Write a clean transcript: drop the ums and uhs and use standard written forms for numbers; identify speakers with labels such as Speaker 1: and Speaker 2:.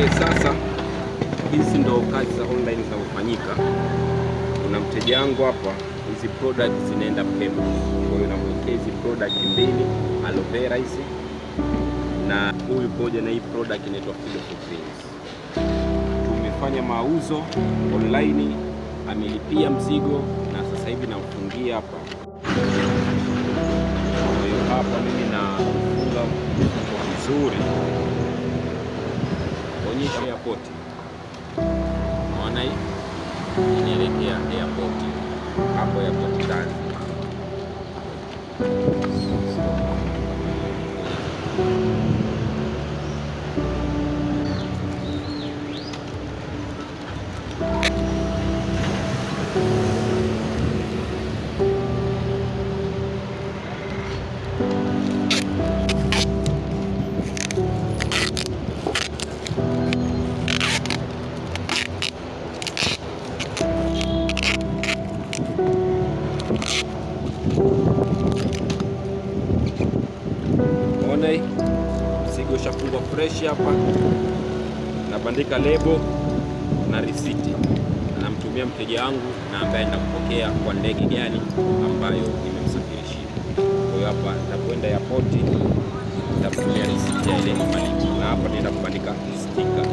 Speaker 1: Okay, sasa hizi ndo kazi za online zinazofanyika. Kuna mteja wangu hapa, hizi product zinaenda Pemba. Kwa hiyo namwekea hizi product mbili, aloe vera hizi na huyu pamoja na hii product inaitwa Fido for Greens. Tumefanya mauzo online, amelipia mzigo na sasa hivi namfungia hapa. Kwa hiyo hapa mimi nafunga mfuko vizuri, onyesha airport. Unaona hii inaelekea airport, hapo airport Zanzibar. Unaona hii mzigo ushafungwa fresh hapa, nabandika lebo na risiti, namtumia mteja wangu na ambaye anaenda kupokea kwa ndege gani ambayo nimemsafirishia. Kwa hiyo hapa nitakwenda airport, nitamtumia risiti ya ile malipo, na hapa naenda kubandika sticker.